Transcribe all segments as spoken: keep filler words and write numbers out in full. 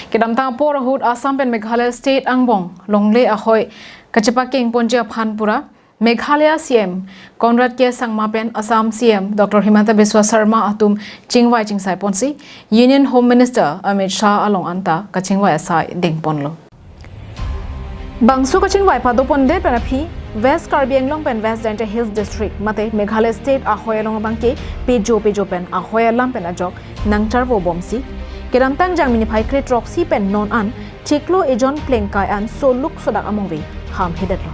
Kedamtang apor ahut Assam pen Meghalaya State angbong longle ahoi kachepakeng ponji aphan pura Meghalaya C M Conrad K Sangma pen Assam C M Doctor Himanta Biswa Sarma atum chingvai chingsai ponsi Union Home Minister Amit Shah along anta kachingvai asai dengponlo. Bangso kachingvai padopondet pen aphi West Karbi Anglong pen West Jaintia Hills District mate Meghalaya State ahoi along abangke pejo pejo pen ahoi alam pen ajok nangcharvo bomsi kedamtang Jangmi niphai kre throksi pen non an chiklo ejon plengkai an soluk sodak amongve hamhedetlo.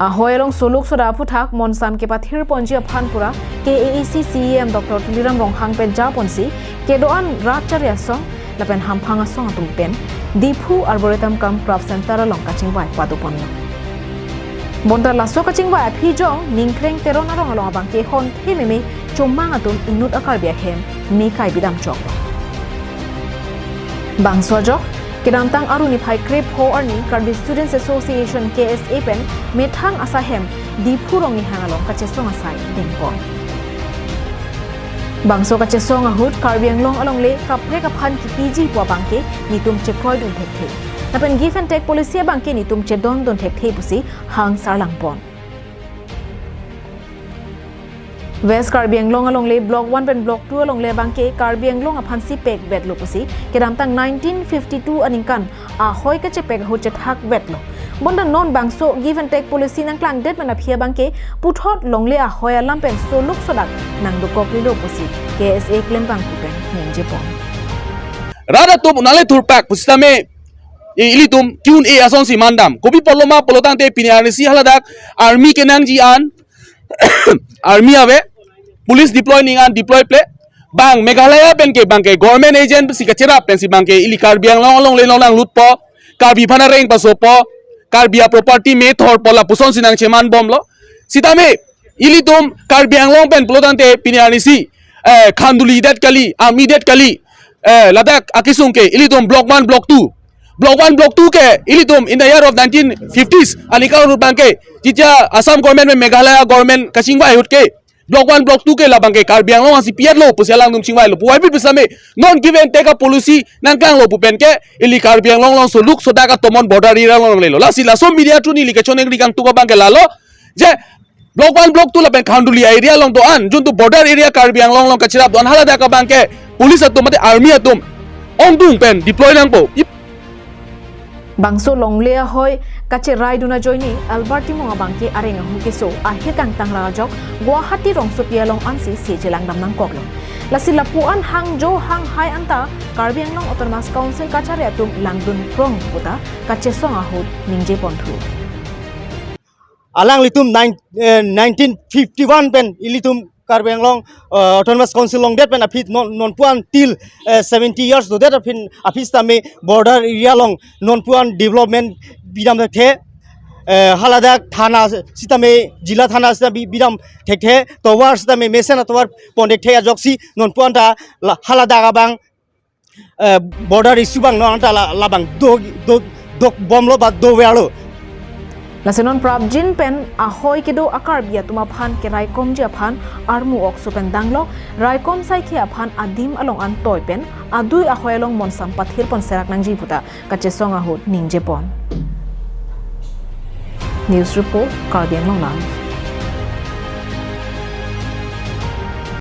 Ahoi along soluk sodak aphuthak monsam kepathir ponji aphan pura K A A C C E M Doctor Tuliram Ronghang pen japonsi kedo-an rat chari asong lapen hamphang asong atum pen Diphu Arboretum cum Craft Center along kachingvai padoponlo. Bonta laso kachingvai aphi jong Ningkreng Teron arong along abangke honthe meme chomang atum inut a-Karbi ahem me kai bidam chok. Bangso ajok kedamtang Aru niphai kre pho arni Karbi Students Association K S A pen methang asahem Diphu Ronghang along kachesong asai dengpon. Bangso kachesong ahut Karbi Anglong alongle kaprek aphan kipiji pu abangke netum chekroidun thekthe. Lapen give and take policy abangke netum chedondun thekthe pusi hangsar langpon. West Karbi Anglong alongle Block one pen Block two alongle abangke Karbi Anglong aphansi pekvetlo pusi kedamtang nineteen fifty-two aningkan ahoi kachepek ahut chethakvetlo. Bonta non bangso give and take policy nangklangdet pen aphi abangke puthot longle ahoi alam pen soluk sodak nangdokoklilo pusi K S A klembangphu pen ningjepon. Rat atum unale thurpak pusitame i- ilitum kiun e asonsi mandam. Kopi pulo ma pulotangte pini arnisi haladak army kenangji an army ave, police deploy ning an deploy ple. Bang Meghalaya pen ke bangke government agent si kacherap pensi bangke ili Karbi Anglong alongle lonang lutpo, Karbi aphan areng pasopo, Karbi a-property me thorpo lapusonsi nangcheman bomlo. Sitame ilitum Karbi Anglong pen pulotangte pini arnisi eh, khanduli det kali, army det kali, eh, ladak akesung ke ilitum Block one, Block two. Block one, Block two ke ilitum in the year of nineteen fifties aningkan ahut abangke, jitya Assam government pen Meghalaya government kachingvai ahut ke Block one, Block two ke labangke Karbi Anglong aphansi piatlo pusi alangtum chingvailo. Puvoiphit pusitame non give and take a-policy nangklanglo pu pen ke ili Karbi Anglong along soluk sodak atomon border area along lelo. Lasi laso media through neli kachoningri kangtuk abangke lalo je Block one, Block two lapen khanduli area along do-an juntu border area Karbi Anglong along kacherap do-an haladak abangke police atum mate army atum ongdung pen deploy nangpo. Ip- Bangso longle ahoi kacheraidun ajoine Albert Timung abangke areng ahu keso ahir kangtang ra ajok Guwahati rongsopi along ansi se chelangdam nangkoklo. Lasi lapu-an hangjo hanghai anta Karbi Anglong Autonomous Council kachari atum langdun prong puta kachesong ahut ningjeponthu. Alanglitum nine, eh, nineteen fifty-one pen ilitum Karbi Anglong, eh, Autonomous Council longdet pen aphi non, nonpu-an till, eh, seventy years dodet aphi, aphi sitame border area along nonpu-an development bidam thekthe, eh, haladak thana sitame, jila thana sitame bi- bidam thekthe, tovar sitame mesen atovar pon thekthe ajoksi nonpu-an ta la- haladak abang eh, border issue abang non ta la- labang do do dobomlo ba doverlo. Lasi non prapjin pen ahoi kedo a-Karbi atum aphan keraikomji aphan armu okso pen danglo, raikom saikhi aphan adim along an toi pen adui ahoi along monsam pathir pon serak nangji puta kachesong ahut ningjepon. News report, Karbi Anglong Live.